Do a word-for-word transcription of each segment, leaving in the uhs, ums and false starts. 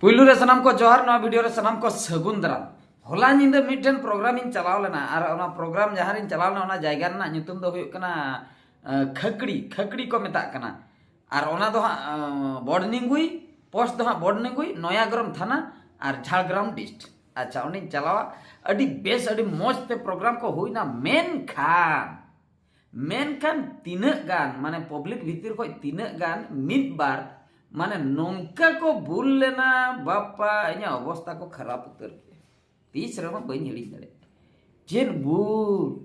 ᱯᱩᱭᱞᱩ ᱨᱮ ᱥᱟᱱᱟᱢ ᱠᱚ ᱡᱚᱦᱟᱨ, ᱱᱚᱣᱟ ᱵᱷᱤᱰᱤᱭᱳ ᱨᱮ ᱥᱟᱱᱟᱢ ᱠᱚ ᱥᱟᱹᱜᱩᱱ ᱫᱟᱨᱟᱢ᱾ ᱦᱚᱞᱟ ᱧᱤᱫᱟᱹ ᱢᱤᱫᱴᱮᱱ ᱯᱨᱳᱜᱨᱟᱢ ᱤᱧ ᱪᱟᱞᱟᱣ ᱞᱮᱱᱟ, ᱟᱨ ᱚᱱᱟ ᱯᱨᱳᱜᱨᱟᱢ ᱡᱟᱦᱟᱸ ᱨᱤᱧ ᱪᱟᱞᱟᱣ ᱞᱮᱱᱟ, ᱚᱱᱟ ᱡᱟᱭᱜᱟ ᱨᱮᱱᱟᱜ ᱧᱩᱛᱩᱢ ᱫᱚ ᱦᱩᱭᱩᱜ ᱠᱟᱱᱟ, ᱟᱸ, ᱠᱷᱟᱹᱠᱲᱤ, ᱠᱷᱟᱹᱠᱲᱤ ᱠᱚ ᱢᱮᱛᱟᱜ ᱠᱟᱱᱟ᱾ ᱟᱨ ᱚᱱᱟ ᱫᱚ ᱦᱟᱸᱜ, ᱟᱸ, ᱵᱚᱰᱱᱤᱝᱜᱩᱭ, ᱯᱳᱥᱴ ᱫᱚ ᱦᱟᱸᱜ ᱵᱚᱰᱱᱤᱝᱜᱩᱭ, ᱱᱚᱭᱟᱜᱨᱟᱢ ᱛᱷᱟᱱᱟ ᱟᱨ ᱡᱷᱟᱲᱜᱨᱟᱢ ᱰᱤᱥᱴ᱾ ᱟᱪᱪᱷᱟ, ᱚᱸᱰᱮᱧ ᱪᱟᱞᱟᱣᱟ, ᱟᱹᱰᱤ ᱵᱮᱥ, ᱟᱹᱰᱤ ᱢᱚᱡᱽ ᱛᱮ ᱯᱨᱳᱜᱨᱟᱢ ᱠᱚ ᱦᱩᱭᱱᱟ, ᱢᱮᱱᱠᱷᱟᱱ ᱢᱮᱱᱠᱷᱟᱱ ᱛᱤᱱᱟᱹᱜ ᱜᱟᱱ, ᱢᱟᱱᱮ, ᱯᱟᱵᱽᱞᱤᱠ ᱵᱷᱤᱛᱤᱨ ᱠᱷᱚᱡ ᱛᱤᱱᱟᱹᱜ ᱜᱟᱱ ᱢᱤᱫ ᱵᱟᱨ, ᱢᱟᱱᱮ, ᱱᱚᱝᱠᱟ ᱠᱚ ᱵᱩᱞ ᱞᱮᱱᱟ, ᱵᱟᱯᱟ, ᱤᱧᱟᱹᱜ ᱚᱵᱚᱥᱛᱟ ᱠᱚ ᱠᱷᱟᱨᱟᱯ ᱩᱛᱟᱹᱨ ᱠᱮᱫᱟ᱾ ᱛᱤᱥ ᱨᱮᱦᱚᱸ ᱵᱟᱹᱧ ᱦᱤᱲᱤᱧ ᱫᱟᱲᱮᱭᱟᱜᱼᱟ᱾ ᱪᱮᱫ ᱵᱩᱞ!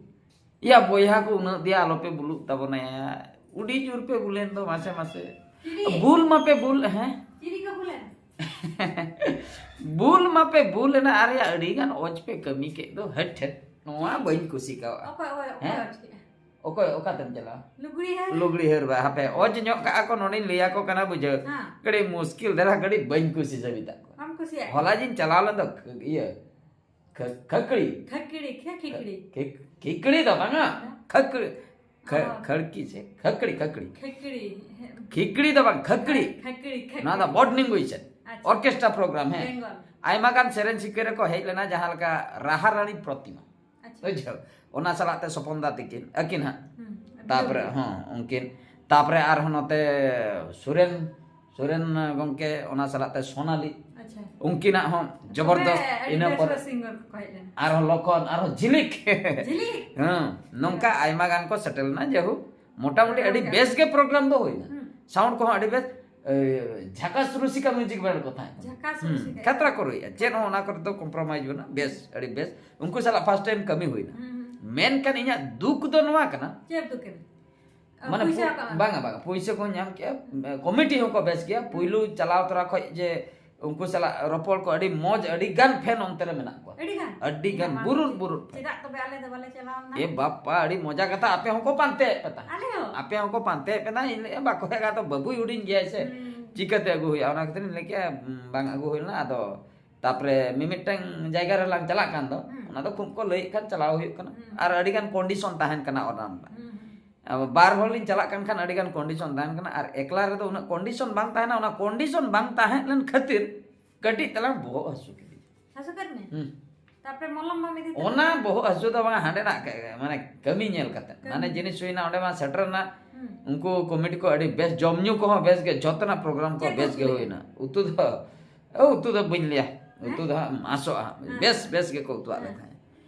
ᱭᱟ ᱵᱚᱭᱦᱟ ᱠᱚ, ᱩᱱᱟᱹᱜ ᱫᱮᱭᱟ ᱟᱞᱚᱯᱮ ᱵᱩᱞᱩᱜ ᱛᱟᱵᱚᱱᱟ ᱭᱟ᱾ ᱟᱹᱰᱤ ᱡᱳᱨ ᱯᱮ ᱵᱩᱞᱮᱱ ᱫᱚ ᱢᱟᱥᱮ ᱢᱟᱥᱮ᱾ ᱪᱤᱞᱤ? ᱵᱩᱞ ᱢᱟᱯᱮ ᱵᱩᱞ, ᱦᱮᱸ? ᱪᱤᱞᱤ ᱠᱚ ᱵᱩᱞᱮᱱ? ᱵᱩᱞ ᱢᱟᱯᱮ ᱵᱩᱞ ᱮᱱᱟ, ᱟᱨ ᱭᱟ ᱟᱹᱰᱤ ᱜᱟᱱ ᱚᱡᱽ ᱯᱮ ᱠᱟᱹᱢᱤ ᱠᱮᱫ ᱫᱚ᱾ ᱦᱟᱹᱴ, ᱦᱟᱹᱴ᱾ ᱱᱚᱣᱟ ᱵᱟᱹᱧ ᱠᱩᱥᱤ ᱠᱟᱣᱟᱜᱼᱟ᱾ ᱚᱠᱚᱭ, ᱚᱠᱚᱭ, ᱚᱠᱚᱭ ᱦᱮᱸ? ᱚᱡᱽ ᱠᱮᱫᱼᱟ? ᱚᱠᱚᱭ, ᱚᱠᱟᱛᱮᱢ ᱪᱟᱞᱟᱜᱼᱟ? ᱞᱩᱜᱽᱲᱤ ᱦᱟᱹᱨ᱾ ᱞᱩᱜᱽᱲᱤ ᱦᱟᱹᱨ ᱵᱟ, ᱦᱟᱯᱮ, ᱚᱡᱽ ᱧᱚᱜ ᱠᱟᱜᱼᱟ ᱠᱚ, ᱱᱚᱰᱮᱧ ᱞᱟᱹᱭ ᱟᱠᱚ ᱠᱟᱱᱟ, ᱵᱩᱡᱷᱟᱹᱣ᱾ ᱦᱮᱸ᱾ ᱠᱟᱹᱴᱤᱡ ᱢᱩᱥᱠᱤᱞ ᱫᱷᱟᱨᱟ, ᱠᱟᱹᱴᱤᱡ ᱵᱟᱹᱧ ᱠᱩᱥᱤ ᱥᱟᱹᱵᱤᱛᱟᱜ ᱠᱚᱣᱟ᱾ ᱵᱟᱢ ᱠᱩᱥᱤᱭᱟᱜ ᱠᱟᱱᱟ? ᱦᱚᱞᱟ ᱡᱤᱧ ᱪᱟᱞᱟᱣ ᱞᱮᱱ ᱫᱚ, ᱠᱷ-, ᱤᱭᱟᱹ, ᱠᱷ-, ᱠᱷᱟᱹᱠᱲᱤ᱾ ᱠᱷᱟᱹᱠᱲᱤ, ᱠᱷᱮ-, ᱠᱷᱤᱠᱲᱤ᱾ ᱠᱷᱤᱠ-, ᱠᱷᱤᱠᱲᱤ ᱫᱚ ᱵᱟᱝᱟ, ᱦᱮᱸ᱾ ᱠᱷᱟᱹᱠᱲᱤ᱾ ᱠᱷ-, ᱚ᱾ ᱠᱷᱟᱹᱲᱠᱤ ᱥᱮ ᱠᱷᱟᱹᱠᱲᱤ, ᱠᱷᱟᱹᱠᱲᱤ᱾ ᱠᱷᱤᱠᱲᱤ, ᱦᱮᱸ᱾ ᱠᱷᱤᱠᱲᱤ ᱫᱚ ᱵᱟᱝ, ᱠᱷᱟᱹᱠᱲᱤ᱾ ᱠᱷᱟᱹᱠᱲᱤ, ᱠᱷᱟᱹᱠᱲᱤ᱾ ᱱᱚᱣᱟ ᱫᱚ ᱵᱚᱰᱱᱤᱝᱜᱩᱭ ᱥᱮ ᱟᱪᱪᱷᱟ᱾ ᱚᱨᱠᱮᱥᱴᱨᱟ ᱯᱨᱳᱜᱨᱟᱢ, ᱦᱮᱸ᱾ ᱵᱮᱝᱜᱚᱞ᱾ ᱟᱭᱢᱟ ᱜᱟᱱ ᱥᱮᱨᱮᱧ ᱥᱤᱠᱟᱹᱨᱤᱭᱟᱹ ᱠᱚ ᱦᱮᱡ ᱞᱮᱱᱟ, ᱡᱟᱦᱟᱸ ᱞᱮᱠᱟ ᱨᱟᱦᱟ ᱨᱟᱱᱤ ᱯᱨᱚᱛᱤᱢᱟ᱾ ᱟᱪᱪᱷᱟ᱾ ᱵᱩᱡᱷᱟᱹᱣ? ᱚᱱᱟ ᱥᱟᱞᱟᱜ ᱛᱮ ᱥᱚᱯᱚᱱ ᱫᱟ ᱛᱤᱠᱤᱱ, ᱟᱹᱠᱤᱱ ᱦᱟᱸᱜ᱾ ᱦᱩᱸ᱾ ᱛᱟᱯᱚᱨᱮ, ᱦᱚᱸ, ᱩᱱᱠᱤᱱ᱾ ᱛᱟᱯᱚᱨᱮ ᱟᱨᱦᱚᱸ ᱱᱚᱛᱮ ᱥᱩᱨᱮᱱ, ᱥᱩᱨᱮᱱ ᱜᱚᱢᱠᱮ, ᱚᱱᱟ ᱥᱟᱞᱟᱜ ᱛᱮ ᱥᱳᱱᱟᱞᱤ᱾ ᱟᱪᱪᱷᱟ᱾ ᱩᱱᱠᱤᱱᱟᱜ ᱦᱚᱸ ᱡᱚᱵᱚᱨᱫᱚᱥᱛ᱾ ᱛᱚᱵᱮ ᱟᱹᱰᱤ ᱤᱱᱟᱹ ᱵᱮᱥ ᱯᱚᱨᱮ ᱵᱮᱥ singer ᱠᱚᱠᱚ ᱦᱮᱡ ᱞᱮᱱᱟ᱾ ᱟᱨᱦᱚᱸ ᱞᱚᱠᱷᱚᱱ, ᱟᱨᱦᱚᱸ ᱡᱷᱤᱞᱤᱠ᱾ ᱡᱷᱤᱞᱤᱠ? ᱦᱮᱸ, ᱱᱚᱝᱠᱟ ᱦᱮᱸ᱾ ᱟᱭᱢᱟ ᱜᱟᱱ ᱠᱚ ᱥᱮᱴᱮᱨ ᱞᱮᱱᱟ᱾ ᱡᱟᱭᱦᱳᱠ, ᱢᱚᱴᱟᱢᱩᱴᱤ ᱟᱹᱰᱤ ᱦᱮᱸ᱾ ᱵᱮᱥ ᱜᱮ ᱯᱨᱳᱜᱨᱟᱢ ᱫᱚ ᱦᱩᱭᱱᱟ᱾ ᱦᱩᱸ᱾ ᱥᱟᱣᱩᱱᱰ ᱠᱚᱦᱚᱸ ᱟᱹᱰᱤ ᱵᱮᱥ, ᱮ, ᱡᱷᱟᱠᱟᱥ ᱨᱩᱥᱤᱠᱟ ᱢᱤᱣᱡᱤᱠ ᱵᱮᱱᱰ ᱠᱚ ᱛᱟᱦᱮᱸ ᱠᱟᱱᱟ᱾ ᱡᱷᱟᱠᱟᱥ ᱦᱩᱸ, ᱨᱩᱥᱤᱠᱟ᱾ ᱠᱷᱟᱛᱨᱟ ᱠᱚ ᱨᱩᱭᱮᱫᱼᱟ᱾ ᱪᱮᱫ ᱦᱚᱸ ᱚᱱᱟ ᱠᱚᱨᱮ ᱫᱚ ᱠᱚᱢᱯᱨᱳᱢᱟᱭᱤᱡᱽ ᱵᱟᱹᱱᱩᱜᱼᱟ᱾ ᱵᱮᱥ, ᱟᱹᱰᱤ ᱵᱮᱥ᱾ ᱩᱱᱠᱩ ᱥᱟᱞᱟᱜ ᱯᱷᱟᱥᱴ ᱴᱟᱭᱤᱢ ᱠᱟᱹᱢᱤ ᱦᱩᱭᱱᱟ᱾ ᱦᱩᱸ, ᱦᱩᱸ᱾ ᱢᱮᱱᱠᱷᱟᱱ ᱤᱧᱟᱹᱜ ᱫᱩᱠ ᱫᱚ ᱱᱚᱣᱟ ᱠᱟᱱᱟ, ᱪᱮᱫ ᱫᱩᱠ ᱮᱱᱟ? ᱚ, ᱢᱟᱱᱮ ᱯᱩᱭᱥᱟᱹ ᱯᱩ-, ᱠᱚ ᱮᱢ? ᱵᱟᱝᱟ, ᱵᱟᱝᱟ, ᱯᱩᱭᱥᱟᱹ ᱠᱚ ᱧᱟᱢ ᱠᱮᱜᱼᱟ᱾ ᱠᱚᱢᱤᱴᱤ ᱦᱚᱸᱠᱚ ᱵᱮᱥ ᱜᱮᱭᱟ᱾ ᱯᱩᱭᱞᱩ ᱪᱟᱞᱟᱣ ᱛᱚᱨᱟ ᱠᱷᱚᱡ ᱡᱮ ᱩᱱᱠᱩ ᱥᱟᱞᱟᱜ ᱨᱚᱯᱚᱲ ᱠᱚ ᱟᱹᱰᱤ ᱢᱚᱡᱽ, ᱟᱹᱰᱤ ᱜᱟᱱ ᱯᱷᱮᱱ ᱚᱱᱛᱮ ᱨᱮ ᱢᱮᱱᱟᱜ ᱠᱚᱣᱟ᱾ ᱟᱹᱰᱤ ᱜᱟᱱ? ᱟᱹᱰᱤ ᱜᱟᱱ, ᱤᱧᱟᱹᱜ ᱢᱟ ᱵᱩᱨᱩᱫ, ᱵᱩᱨᱩᱫ ᱯᱷᱮᱱ᱾ ᱪᱮᱫᱟᱜ ᱛᱚᱵᱮ ᱟᱞᱮ ᱫᱚ ᱵᱟᱞᱮ ᱪᱟᱞᱟᱣ ᱞᱮᱱᱟ? ᱮ ᱵᱟᱯᱟ, ᱟᱹᱰᱤ ᱢᱚᱡᱟ ᱠᱟᱛᱷᱟ, ᱟᱯᱮ ᱦᱚᱸᱠᱚ ᱯᱟᱱᱛᱮ ᱮᱫ ᱯᱮ ᱛᱟᱦᱮᱸᱫ᱾ ᱟᱞᱮ ᱦᱚᱸ? ᱟᱯᱮ ᱦᱚᱸᱠᱚ ᱯᱟᱱᱛᱮ ᱮᱫ ᱯᱮ ᱛᱟᱦᱮᱸᱫ, ᱤᱧ ᱞᱟᱹᱭᱮᱫᱼᱟ, ᱵᱟᱠᱚ ᱦᱮᱡ ᱠᱟᱛᱮ ᱵᱟᱹᱵᱩᱭ ᱦᱩᱰᱤᱧ ᱜᱮᱭᱟᱭ ᱥᱮ, ᱦᱩᱸ᱾ ᱪᱤᱠᱟᱹᱛᱮ ᱟᱹᱜᱩ ᱦᱩᱭᱩᱜᱼᱟ? ᱚᱱᱟ ᱠᱷᱟᱹᱛᱤᱨ ᱤᱧ ᱞᱟᱹᱭ ᱠᱮᱜᱼᱟ, ᱩᱸ, ᱵᱟᱝ ᱟᱹᱜᱩ ᱦᱩᱭ ᱞᱮᱱᱟ᱾ ᱟᱫᱚ ᱛᱟᱯᱚᱨᱮ ᱢᱤᱢᱤᱫᱴᱟᱝ ᱡᱟᱭᱜᱟ ᱨᱮᱞᱟᱝ ᱪᱟᱞᱟᱜ ᱠᱟᱱ ᱫᱚ, ᱦᱩᱸ᱾ ᱚᱱᱟ ᱫᱚ ᱠᱷᱩᱵ ᱠᱚ ᱞᱟᱹᱭᱮᱫ ᱠᱷᱟᱱ ᱪᱟᱞᱟᱣ ᱦᱩᱭᱩᱜ ᱠᱟᱱᱟ᱾ ᱦᱩᱸ᱾ ᱟᱨ ᱟᱹᱰᱤ ᱜᱟᱱ ᱠᱚᱱᱰᱤᱥᱚᱱ ᱛᱟᱦᱮᱱ ᱠᱟᱱᱟ ᱚᱱᱟ ᱨᱮᱱᱟᱜ᱾ ᱦᱩᱸ, ᱦᱩᱸ᱾ ᱟᱵᱚ ᱵᱟᱨ ᱦᱚᱲ ᱞᱤᱧ ᱪᱟᱞᱟᱜ ᱠᱟᱱ ᱠᱷᱟᱱ ᱟᱹᱰᱤ ᱜᱟᱱ ᱠᱚᱱᱰᱤᱥᱚᱱ ᱛᱟᱦᱮᱱ ᱠᱟᱱᱟ, ᱟᱨ ᱮᱠᱞᱟ ᱨᱮᱫᱚ ᱩᱱᱟᱹᱜ ᱠᱚᱱᱰᱤᱥᱚᱱ ᱵᱟᱝ ᱛᱟᱦᱮᱱᱟ᱾ ᱚᱱᱟ ᱠᱚᱱᱰᱤᱥᱚᱱ ᱵᱟᱝ ᱛᱟᱦᱮᱸ ᱞᱮᱱ ᱠᱷᱟᱹᱛᱤᱨ ᱠᱟᱹᱴᱤᱡ ᱛᱟᱞᱟᱝ ᱵᱚᱦᱚᱜ ᱦᱟᱹᱥᱩ ᱠᱮᱫᱤᱧᱟ᱾ ᱦᱟᱹᱥᱩ ᱠᱮᱫ ᱢᱮ? ᱦᱩᱸ᱾ ᱛᱟᱯᱚᱨᱮ ᱢᱚᱞᱚᱢ ᱵᱟᱢ ᱤᱫᱤ ᱛᱟᱨᱟ? ᱚᱱᱟ ᱵᱚᱦᱚᱜ ᱦᱟᱹᱥᱩ ᱫᱚ ᱵᱟᱝ, ᱦᱟᱸᱰᱮᱱᱟᱜ ᱠᱟ-, ᱢᱟᱱᱮ ᱠᱟᱹᱢᱤ ᱧᱮᱞ ᱠᱟᱛᱮ, ᱠᱟᱹᱢᱤ᱾ ᱢᱟᱱᱮ ᱡᱤᱱᱤᱥ ᱦᱩᱭᱱᱟ, ᱚᱸᱰᱮ ᱢᱟ ᱥᱮᱴᱮᱨ ᱨᱮᱱᱟᱜ ᱦᱩᱸ᱾ ᱩᱱᱠᱩ ᱠᱚᱢᱤᱴᱤ ᱠᱚ ᱟᱹᱰᱤ ᱵᱮᱥ, ᱡᱚᱢ ᱧᱩ ᱠᱚᱦᱚᱸ ᱵᱮᱥ ᱜᱮ, ᱡᱚᱛᱚᱱᱟᱜ ᱯᱨᱳᱜᱨᱟᱢ ᱠᱚ ᱪᱮᱫ ᱠᱚ ᱵᱮᱥ ᱜᱮ ᱩᱛᱩ ᱞᱮᱫᱟ? ᱦᱩᱭᱱᱟ᱾ ᱩᱛᱩ ᱫᱚ, ᱳ, ᱩᱛᱩ ᱫᱚ ᱵᱟᱹᱧ ᱞᱟᱹᱭᱟ, ᱦᱮᱸ? ᱩᱛᱩ ᱫᱚ ᱦᱟᱸᱜ ᱟᱸᱥᱚᱜᱼᱟ ᱦᱟᱸᱜ᱾ ᱦᱮᱸ᱾ ᱵᱮᱥ, ᱵᱮᱥ ᱜᱮᱠᱚ ᱩᱛᱩᱣᱟᱜ ᱞᱮ ᱦᱮᱸ᱾ ᱛᱟᱦᱮᱸᱫ᱾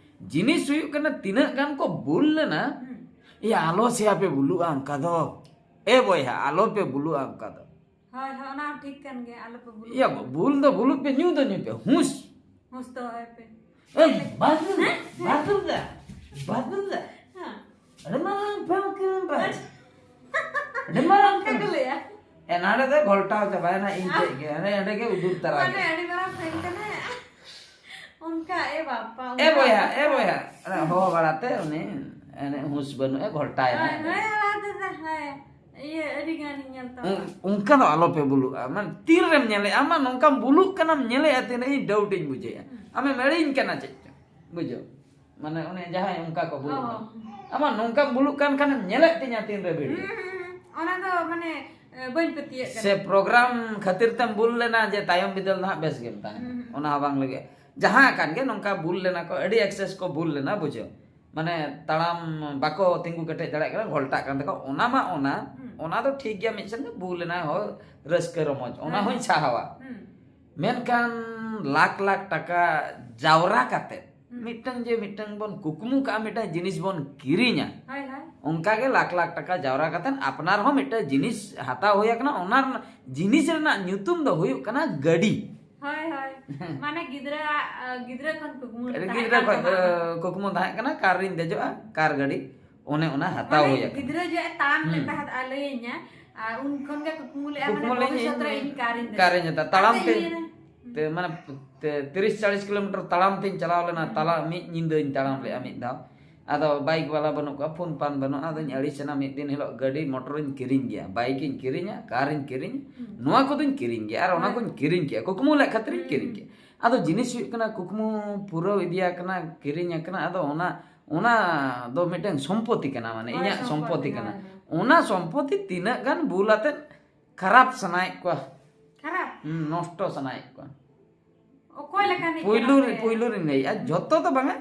ᱡᱤᱱᱤᱥ ᱦᱩᱭᱩᱜ ᱠᱟᱱᱟ, ᱛᱤᱱᱟᱹᱜ ᱜᱟᱱ ᱠᱚ ᱵᱩᱞ ᱞᱮᱱᱟ, ᱦᱩᱸ᱾ ᱮᱭᱟ, ᱟᱞᱚ ᱥᱮᱭᱟ ᱯᱮ ᱵᱩᱞᱩᱜᱼᱟ ᱚᱱᱠᱟ ᱫᱚ᱾ ᱮ ᱵᱚᱭᱦᱟ, ᱟᱞᱚ ᱯᱮ ᱵᱩᱞᱩᱜᱼᱟ ᱚᱱᱠᱟ ᱫᱚ᱾ ᱦᱳᱭ, ᱦᱳᱭ, ᱚᱱᱟ ᱦᱚᱸ ᱴᱷᱤᱠ ᱠᱟᱱ ᱜᱮᱭᱟ, ᱟᱞᱚ ᱯᱮ ᱵᱩᱞᱩᱜᱼᱟ᱾ ᱤᱭᱟᱹ, ᱵᱩᱞ ᱫᱚ ᱵᱩᱞᱩᱜ ᱯᱮ, ᱧᱩ ᱫᱚ ᱧᱩᱭ ᱯᱮ, ᱦᱩᱸᱥ᱾ ᱦᱩᱸᱥ ᱫᱚ ᱦᱚᱦᱚᱭ ᱯᱮ᱾ ᱮ, ᱵᱟᱫᱩᱞ, ᱦᱮᱸ? ᱵᱟᱫᱩᱞ ᱫᱟ, ᱵᱟᱫᱩᱞ ᱫᱟ᱾ ᱦᱮᱸ᱾ ᱟᱹᱰᱤ ᱢᱟᱨᱟᱝ ᱯᱷᱮᱢ ᱠᱤᱱ ᱵᱟᱭ᱾ ᱟᱪᱪᱷᱟ᱾ ᱟᱹᱰᱤ ᱢᱟᱨᱟᱝ ᱚᱱᱠᱟ ᱯᱷᱮᱢ᱾ ᱠᱚ ᱞᱟᱹᱭᱟ? ᱮ, ᱱᱟᱰᱮ ᱫᱚ ᱜᱷᱚᱞᱴᱟᱣ ᱪᱟᱵᱟᱭᱮᱱᱟ, ᱤᱧ ᱴᱷᱮᱡ ᱜᱮ᱾ ᱦᱟᱱᱮ ᱮᱸᱰᱮ ᱜᱮ ᱩᱫᱩᱨ ᱛᱟᱨᱟ ᱢᱟᱱᱮ ᱜᱮ᱾ ᱟᱹᱰᱤ ᱢᱟᱨᱟᱝ ᱯᱷᱮᱢ ᱠᱟᱱᱟᱭ᱾ ᱚᱱᱠᱟ, ᱮ ᱵᱟᱯᱟ, ᱮ ᱚᱱᱠᱟ ᱵᱚᱭᱦᱟ, ᱵᱟᱯᱟ᱾ ᱮ ᱵᱚᱭᱦᱟ, ᱚᱱᱟ ᱦᱚᱦᱚ ᱵᱟᱲᱟᱛᱮ ᱩᱱᱤ ᱮᱱᱮᱡ ᱦᱩᱸᱥ ᱵᱟᱹᱱᱩᱜ ᱮ ᱜᱷᱚᱞᱴᱟᱭᱮᱱᱟ ᱦᱳᱭ, ᱮᱸᱰᱮ᱾ ᱦᱳᱭ, ᱟᱞᱟᱫᱟ ᱫᱟ, ᱦᱳᱭ᱾ ᱤᱭᱟᱹ, ᱟᱹᱰᱤ ᱜᱟᱱᱤᱧ ᱧᱮᱞ ᱛᱟᱢᱟ᱾ ᱩᱱ-, ᱚᱱᱠᱟ ᱫᱚ ᱟᱞᱚ ᱯᱮ ᱵᱩᱞᱩᱜᱼᱟ᱾ ᱢᱟᱱᱮ ᱛᱤᱱ ᱨᱮᱢ ᱧᱮᱞᱮᱜᱼᱟ? ᱟᱢ ᱢᱟ ᱱᱚᱝᱠᱟᱢ ᱵᱩᱞᱩᱜ ᱠᱟᱱᱟᱢ, ᱧᱮᱞᱮᱜᱼᱟ ᱛᱤᱱᱟᱹᱜ ᱤᱧ ᱰᱟᱣᱩᱴ ᱤᱧ ᱵᱩᱡᱷᱟᱹᱣᱮᱜᱼᱟ᱾ ᱦᱩᱸ᱾ ᱟᱢᱮᱢ ᱮᱲᱮᱧ ᱠᱟᱱᱟ ᱪᱮᱫ ᱪᱚ, ᱵᱩᱡᱷᱟᱹᱣ? ᱢᱟᱱᱮ ᱚᱱᱮ ᱡᱟᱦᱟᱸᱭ ᱚᱱᱠᱟ ᱠᱚ ᱵᱩᱞᱩᱜ ᱦᱚᱸ, ᱠᱟᱱᱟ᱾ ᱦᱚᱸ᱾ ᱟᱢ ᱢᱟ ᱱᱚᱝᱠᱟᱢ ᱵᱩᱞᱩᱜ ᱠᱟᱱ ᱠᱷᱟᱱᱮᱢ ᱧᱮᱞᱮᱫ ᱛᱤᱧᱟ ᱛᱤᱱ ᱨᱮ ᱵᱷᱤᱲ᱾ ᱦᱩᱸ, ᱦᱩᱸ, ᱦᱩᱸ᱾ ᱚᱱᱟ ᱫᱚ ᱢᱟᱱᱮ, ᱮ, ᱵᱟᱹᱧ ᱯᱟᱹᱛᱭᱟᱹᱜ ᱠᱟᱱᱟ᱾ ᱥᱮ ᱯᱨᱳᱜᱨᱟᱢ ᱠᱷᱟᱹᱛᱤᱨ ᱛᱮᱢ ᱵᱩᱞ ᱞᱮᱱᱟ ᱡᱮ ᱛᱟᱭᱚᱢ ᱵᱤᱫᱟᱹᱞ ᱫᱚ ᱦᱟᱸᱜ ᱵᱮᱥ ᱜᱮᱢ ᱛᱟᱦᱮᱱᱟ? ᱦᱩᱸ, ᱦᱩᱸ᱾ ᱚᱱᱟ ᱦᱚᱸ ᱵᱟᱝ ᱞᱟᱹᱜᱤᱫ᱾ ᱡᱟᱦᱟᱸ ᱠᱟᱱ ᱜᱮ ᱱᱚᱝᱠᱟ ᱵᱩᱞ ᱞᱮᱱᱟ ᱠᱚ, ᱟᱹᱰᱤ excess ᱠᱚ ᱵᱩᱞ ᱞᱮᱱᱟ, ᱵᱩᱡᱷᱟᱹᱣ᱾ ᱢᱟᱱᱮ ᱛᱟᱲᱟᱢ ᱵᱟᱠᱚ ᱛᱤᱸᱜᱩ ᱠᱮᱴᱮᱡ ᱫᱟᱲᱮᱭᱟᱜ ᱠᱟᱱᱟ, ᱜᱷᱚᱞᱴᱟᱜ ᱠᱟᱱ ᱛᱟᱠᱚᱣᱟ, ᱚᱱᱟ ᱢᱟ ᱚᱱᱟ, ᱦᱩᱸ᱾ ᱚᱱᱟ ᱫᱚ ᱴᱷᱤᱠ ᱜᱮᱭᱟ, ᱢᱤᱫ ᱥᱮᱱ ᱫᱚ ᱵᱩᱞ ᱮᱱᱟᱭ, ᱦᱳᱭ, ᱨᱟᱹᱥᱠᱟᱹ ᱨᱚᱢᱚᱡᱽ, ᱚᱱᱟ ᱦᱮᱸ᱾ ᱦᱚᱸᱧ ᱥᱟᱦᱟᱣᱟ᱾ ᱦᱩᱸ᱾ ᱢᱮᱱᱠᱷᱟᱱ ᱞᱟᱠᱷ ᱞᱟᱠᱷ ᱴᱟᱠᱟ ᱡᱟᱣᱨᱟ ᱠᱟᱛᱮ ᱦᱩᱸ᱾ ᱢᱤᱫᱴᱟᱝ ᱡᱮ ᱢᱤᱫᱴᱟᱝ ᱵᱚᱱ ᱠᱩᱠᱢᱩ ᱠᱟᱜᱼᱟ, ᱢᱤᱫᱴᱟᱝ ᱡᱤᱱᱤᱥ ᱵᱚᱱ ᱠᱤᱨᱤᱧᱟ, ᱦᱳᱭ, ᱦᱳᱭ᱾ ᱚᱱᱠᱟ ᱜᱮ ᱞᱟᱠᱷ ᱞᱟᱠᱷ ᱴᱟᱠᱟ ᱡᱟᱣᱨᱟ ᱠᱟᱛᱮ ᱟᱯᱱᱟᱨ ᱦᱚᱸ ᱢᱤᱫᱴᱟᱝ ᱡᱤᱱᱤᱥ ᱦᱟᱛᱟᱣ ᱦᱩᱭ ᱟᱠᱟᱱᱟ, ᱚᱱᱟ ᱨᱮᱱᱟᱜ, ᱡᱤᱱᱤᱥ ᱨᱮᱱᱟᱜ ᱧᱩᱛᱩᱢ ᱫᱚ ᱦᱩᱭᱩᱜ ᱠᱟᱱᱟ ᱜᱟᱹᱰᱤ᱾ ᱦᱳᱭ, ᱦᱳᱭ᱾ ᱢᱟᱱᱮ ᱜᱤᱫᱽᱨᱟᱹ, ᱟ, ᱜᱤᱫᱽᱨᱟᱹ ᱠᱷᱚᱱ ᱠᱩᱠᱢᱩ ᱛᱟᱦᱮᱸ ᱜᱤᱫᱽᱨᱟᱹ ᱠᱟᱱ ᱠᱷᱚᱱ, ᱛᱟᱢᱟ᱾ ᱟ, ᱠᱩᱠᱢᱩ ᱛᱟᱦᱮᱸ ᱠᱟᱱᱟ ᱠᱟᱨ ᱨᱤᱧ ᱫᱮᱡᱚᱜᱼᱟ, ᱠᱟᱨ ᱜᱟᱹᱰᱤ, ᱚᱱᱮ ᱚᱱᱟ ᱦᱟᱛᱟᱣ ᱢᱟᱱᱮ ᱦᱩᱭ ᱟᱠᱟᱱᱟ᱾ ᱜᱤᱫᱽᱨᱟᱹ ᱡᱮ ᱛᱟᱲᱟᱢ ᱞᱮ ᱦᱩᱸ᱾ ᱛᱟᱦᱮᱸᱫ, ᱟ, ᱞᱟᱹᱭᱟᱹᱧᱟ, ᱟᱨ ᱩᱱ ᱠᱷᱚᱱ ᱜᱮ ᱠᱩᱠᱢᱩ ᱞᱮᱜᱼᱟ, ᱢᱟᱱᱮ ᱠᱩᱠᱢᱩ ᱞᱮᱜᱼᱟᱹᱧ ᱵᱷᱚᱵᱤᱥᱥᱚᱛ ᱨᱮ ᱤᱧ ᱠᱟᱨᱤᱧ ᱫᱮᱡᱚᱜᱼᱟ᱾ ᱠᱟᱨᱤᱧ ᱦᱟᱛᱟᱣᱟ᱾ ᱛᱟᱲᱟᱢ ᱟᱫᱚ ᱛᱮ, ᱤᱭᱟᱹ ᱨᱮ, ᱛᱮ, ᱢᱟᱱᱮ, ᱛᱮ, ᱛᱤᱨᱤᱥ ᱪᱟᱞᱤᱥ ᱠᱤᱞᱳᱢᱤᱴᱟᱨ ᱛᱟᱲᱟᱢ ᱛᱤᱧ ᱪᱟᱞᱟᱣ ᱞᱮᱱᱟ, ᱦᱩᱸ᱾ ᱛᱟᱞᱟ ᱢᱤᱫ ᱧᱤᱫᱟᱹᱧ ᱛᱟᱲᱟᱢ ᱞᱮᱜᱼᱟ ᱢᱤᱫ ᱫᱷᱟᱣ᱾ ᱟᱫᱚ ᱵᱟᱭᱤᱠ ᱵᱟᱞᱟ ᱵᱟᱹᱱᱩᱜ ᱠᱚᱣᱟ, ᱯᱷᱳᱱ ᱯᱟᱱ ᱵᱟᱹᱱᱩᱜᱼᱟ, ᱟᱫᱚᱧ ᱟᱹᱲᱤᱥᱮᱱᱟ᱾ ᱢᱤᱫ ᱫᱤᱱ ᱦᱤᱞᱳᱜ ᱜᱟᱹᱰᱤ ᱢᱚᱴᱚᱨᱤᱧ ᱠᱤᱨᱤᱧ ᱜᱮᱭᱟ, ᱵᱟᱭᱤᱠᱤᱧ ᱠᱤᱨᱤᱧᱟ, ᱠᱟᱨᱤᱧ ᱠᱤᱨᱤᱧᱟ, ᱦᱩᱸ᱾ ᱱᱚᱣᱟ ᱠᱚᱫᱚᱧ ᱠᱤᱨᱤᱧ ᱜᱮᱭᱟ, ᱟᱨ ᱚᱱᱟ ᱦᱮᱸ᱾ ᱠᱚᱧ ᱠᱤᱨᱤᱧ ᱠᱮᱜᱼᱟ, ᱠᱩᱠᱢᱩ ᱞᱮᱫ ᱠᱷᱟᱹᱛᱤᱨᱤᱧ ᱦᱩᱸ᱾ ᱠᱤᱨᱤᱧ ᱠᱮᱜᱼᱟ᱾ ᱟᱫᱚ ᱡᱤᱱᱤᱥ ᱦᱩᱭᱩᱜ ᱠᱟᱱᱟ, ᱠᱩᱠᱢᱩ ᱯᱩᱨᱟᱹᱣ ᱤᱫᱤᱭᱟ ᱠᱟᱱᱟ, ᱠᱤᱨᱤᱧ ᱟᱠᱟᱱᱟ, ᱟᱫᱚ ᱚᱱᱟ, ᱚᱱᱟ ᱫᱚ ᱢᱤᱫᱴᱟᱝ ᱥᱚᱢᱯᱚᱛᱤ ᱠᱟᱱᱟ, ᱢᱟᱱᱮ ᱦᱳᱭ, ᱤᱧᱟᱹᱜ ᱥᱚᱢᱯᱚᱛᱤ, ᱥᱚᱢᱯᱚᱛᱤ ᱠᱟᱱᱟ᱾ ᱦᱳᱭ, ᱦᱳᱭ᱾ ᱚᱱᱟ ᱥᱚᱢᱯᱚᱛᱤ ᱛᱤᱱᱟᱹᱜ ᱜᱟᱱ ᱵᱩᱞ ᱟᱛᱮᱫ ᱠᱷᱟᱨᱟᱯ ᱥᱟᱱᱟᱭᱮᱫ ᱠᱚᱣᱟ᱾ ᱠᱷᱟᱨᱟᱯ? ᱦᱩᱸ, ᱱᱚᱥᱴᱚ ᱥᱟᱱᱟᱭᱮᱫ ᱠᱚᱣᱟ᱾ ᱚᱠᱚᱭ ᱞᱮᱠᱟᱱᱤᱡ ᱯᱩᱭᱞᱩ ᱠᱟᱱᱟ ᱨᱮ, ᱯᱮ? ᱯᱩᱭᱞᱩ ᱨᱤᱧ ᱞᱟᱹᱭᱮᱜᱼᱟ, ᱡᱷᱚᱛᱚ ᱫᱚ ᱵᱟᱝᱟ,